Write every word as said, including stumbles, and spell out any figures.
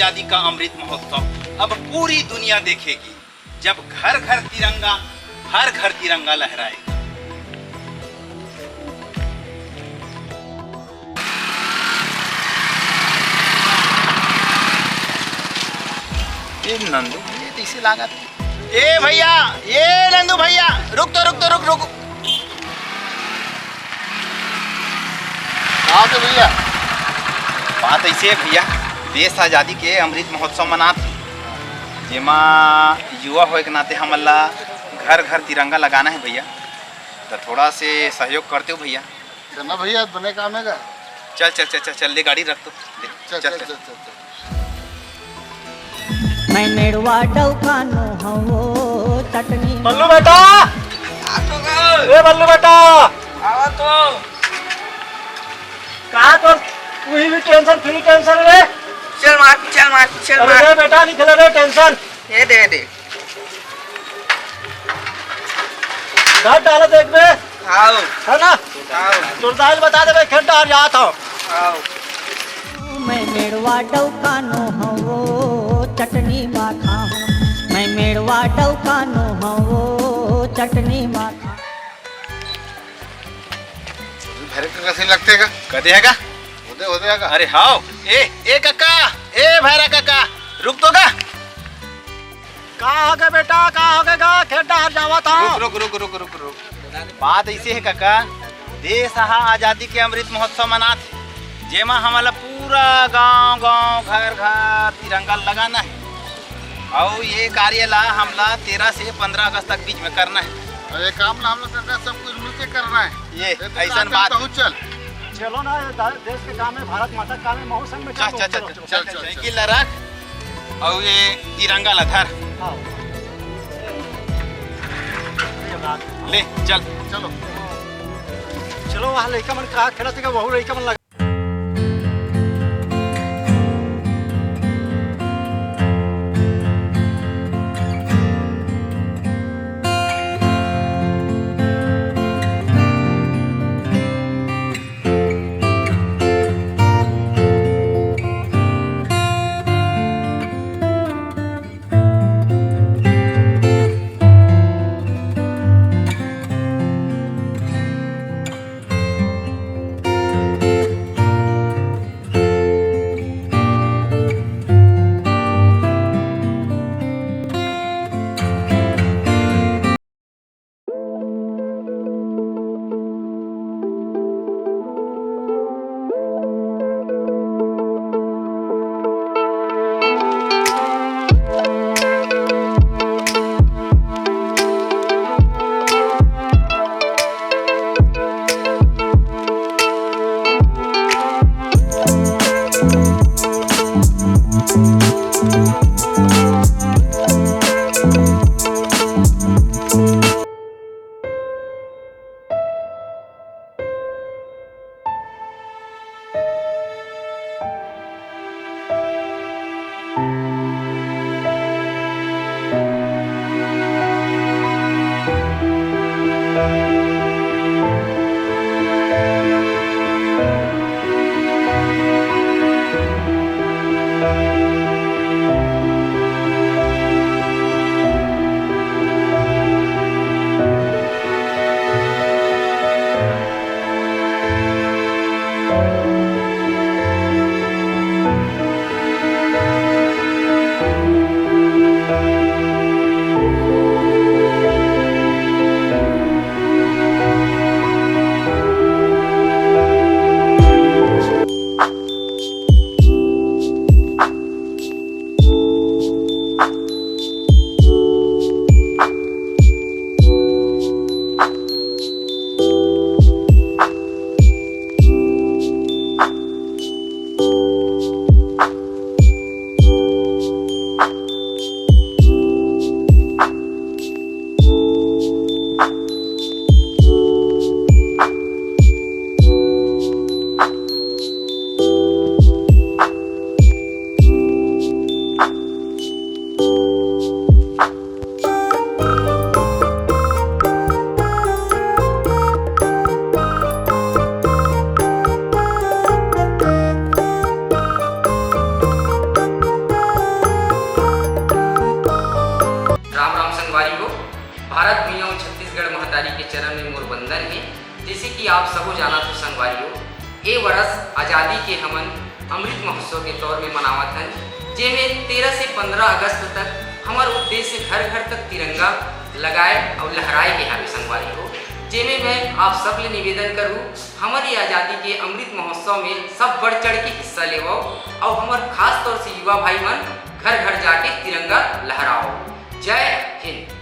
आजादी का अमृत महोत्सव अब पूरी दुनिया देखेगी, जब घर घर तिरंगा, हर घर तिरंगा लहराएगा। ये नंदू, ये कैसे लागत? ए भैया, ए नंदू भैया, रुक तो, रुक तो, रुक, रुक। कहाँ से भैया? बात ऐसे है भैया, देश आजादी के अमृत महोत्सव मनात हे, जेमा युवा होए के नाते हमन ला घर घर तिरंगा लगाना है भैया, तो थोड़ा से सहयोग करते हो भैया। चलना भैया, बने काम है का? चल चल चल चल चल, ले गाड़ी रख तो, ले, चल चल चल चल। चल चल चल। मैं मेड़वा डौकानो हवो चटनी। बल्लू बेटा, ए बल्लू बेटा, आवा तो। कहाँ तो तू ही भी टेंशन, फ्री टेंशन रे। चल मार, चल मार, चल अरे मार। रे बेटा, नहीं खेला रे टेंशन। ये दे दे। घर डाला देख बे। आओ। है ना? आओ। तोर दाई ल बता देबे, खेत डार जात हव। आओ। मैं मेड़वा डौकानो हवो चटनी माखा हूँ। मैं मेड़वा डौकानो हवो चटनी माखा। भैरा कका सही लगथे का? कदे हे का? होदे, होदे हे का? अरे हाव। ए, ए कका, ए भैरा कका, रुक तो का। का होगे बेटा, का होगे गा? खेत डाहर जावत हव। रुक, रुक, रुक, रुक, रुक, रुक। बात ऐसे हे कका, देश हा आजादी के अमृत महोत्सव मनात हे, जेमा हमन ला पूरा गांव-गांव, घर-घर तिरंगा लगाना हे। अउ ये कार्य ला हमला तेरह से पन्द्रह अगस्त तक बीच में करना हे। अउ ये काम ला हम लोग सरकार सब कुछ मिलके करना हे। ये ये तो अइसन काम बात। बहुत चल। चलो ना, ये दा-, देश के काम हे, भारत माता के काम हे, महू संग में चल, चल, चलो, चल, चलो। चल, चल, चल। साइकिल ला रख, अउ ये तिरंगा ला धर। हाँ। ले, चल। चलो। चलो, वहाँ लइका मन का खेलत हे, वहू लइका मन लगा। आप सबो जानत हो संगवारी हो, ए वर्ष आजादी के हमन अमृत महोत्सव के तौर में मनावत हन, जेमे तेरह से पंद्रह अगस्त तक हमर उद्देश्य घर घर तक तिरंगा लगाए अउ लहराए के हावे संगवारी हो। जेमे मैं आप सब ले निवेदन करूँ, हमर ये आजादी के अमृत महोत्सव में सब बढ़ चढ़ के हिस्सा लेवव अउ हमर खास तौर से युवा भाई मन घर घर जाके तिरंगा लहराओ। जय हिंद।